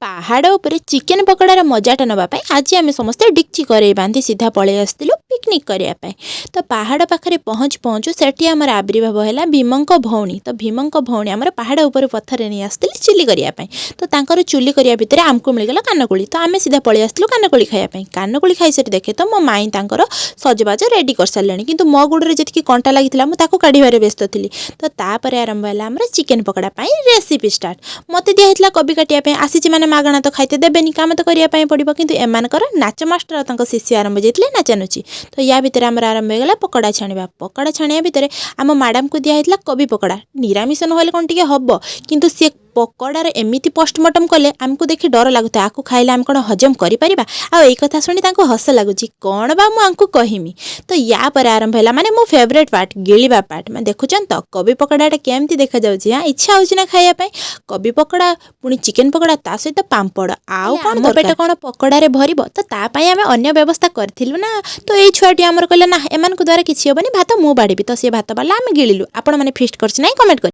ପାହାଡ଼ ଉପରେ ଚିକେନ୍ ପକୋଡ଼ାର ମଜାଟା ନେବା ପାଇଁ ଆଜି ଆମେ ସମସ୍ତେ ଡିକ୍ଚି କରେଇ ବାନ୍ଧି ସିଧା ପଳେଇ ଆସିଥିଲୁ ପିକନିକ୍ କରିବା ପାଇଁ। ତ ପାହାଡ଼ ପାଖରେ ପହଞ୍ଚୁ ପହଞ୍ଚୁ ସେଠି ଆମର ଆବିର୍ଭାବ ହେଲା ଭୀମଙ୍କ ଭଉଣୀ। ତ ଭୀମଙ୍କ ଭଉଣୀ ଆମର ପାହାଡ଼ ଉପରେ ପଥରରେ ନେଇ ଆସିଥିଲେ ଚୁଲି କରିବା ପାଇଁ। ତ ତାଙ୍କର ଚୁଲି କରିବା ଭିତରେ ଆମକୁ ମିଳିଗଲା କାନକୋଳି। ତ ଆମେ ସିଧା ପଳେଇ ଆସିଥିଲୁ କାନକୋଳି ଖାଇବା ପାଇଁ। କାନକୋଳି ଖାଇସାରି ଦେଖେ ତ ମୋ ମାଇଁ ତାଙ୍କର ସଜବାଜ ରେଡ଼ି କରିସାରିଲେଣି, କିନ୍ତୁ ମୋ ଗୋଡ଼ରେ ଯେତିକି କଣ୍ଟା ଲାଗିଥିଲା, ମୁଁ ତାକୁ କାଢ଼ିବାରେ ବ୍ୟସ୍ତ ଥିଲି। ତ ତାପରେ ଆରମ୍ଭ ହେଲା ଆମର ଚିକେନ୍ ପକୋଡ଼ା ପାଇଁ ରେସିପି ଷ୍ଟାର୍ଟ। ମୋତେ ଦିଆହେଇଥିଲା କୋବି କାଟିବା ପାଇଁ। ଆସିଛି ମାନେ ମାଗଣା ତ ଖାଇତେ ଦେବେନି, କାମ ତ କରିବା ପାଇଁ ପଡ଼ିବ। କିନ୍ତୁ ଏମାନଙ୍କର ନାଚ ମାଷ୍ଟର ଆଉ ତାଙ୍କ ଶିଷ୍ୟ ଆରମ୍ଭ ଯାଇଥିଲେ ନାଚାନୁଚି। ତ ୟା ଭିତରେ ଆମର ଆରମ୍ଭ ହେଇଗଲା ପକୋଡ଼ା ଛାଣିବା। ପକୋଡ଼ା ଛାଣିବା ଭିତରେ ଆମ ମ୍ୟାଡ଼ାମକୁ ଦିଆହେଇଥିଲା କୋବି ପକୋଡ଼ା। ନିରାମିଷ ନହେଲେ କ'ଣ ଟିକେ ହବ? କିନ୍ତୁ ସିଏ ପକୋଡ଼ାର ଏମିତି ପୋଷ୍ଟମର୍ଟମ୍ କଲେ, ଆମକୁ ଦେଖି ଡର ଲାଗୁଥାଏ, ଆକୁ ଖାଇଲେ ଆମେ କ'ଣ ହଜମ କରିପାରିବା? ଆଉ ଏଇ କଥା ଶୁଣି ତାଙ୍କୁ ହସ ଲାଗୁଛି। କ'ଣ ବା ମୁଁ ଆଙ୍କୁ କହିମି? ତ ୟା ପରେ ଆରମ୍ଭ ହେଲା ମାନେ ମୋ ଫେଭରେଟ୍ ପାର୍ଟ, ଗିଳିବା ପାର୍ଟ। ମାନେ ଦେଖୁଛନ୍ତି ତ କୋବି ପକୋଡ଼ାଟା କେମିତି ଦେଖାଯାଉଛି? ହଁ, ଇଚ୍ଛା ହେଉଛି ନା ଖାଇବା ପାଇଁ? କୋବି ପକୋଡ଼ା, ପୁଣି ଚିକେନ୍ ପକୋଡ଼ା, ତା ସହିତ ପାମ୍ପଡ଼, ଆଉ କ'ଣ? ମୋ ପେଟ କ'ଣ ପକୋଡ଼ାରେ ଭରିବ? ତ ତା ପାଇଁ ଆମେ ଅନ୍ୟ ବ୍ୟବସ୍ଥା କରିଥିଲୁ ନା। ତ ଏଇ ଛୁଆଟି ଆମର କହିଲା, ନା, ଏମାନଙ୍କ ଦ୍ୱାରା କିଛି ହେବନି, ଭାତ ମୁଁ ବାଢ଼ିବି। ତ ସିଏ ଭାତ ବାଢ଼ିଲା, ଆମେ ଗିଳିଲୁ। ଆପଣମାନେ ଫିଷ୍ଟ କରିଛି ନାହିଁ, କମେଣ୍ଟ କରି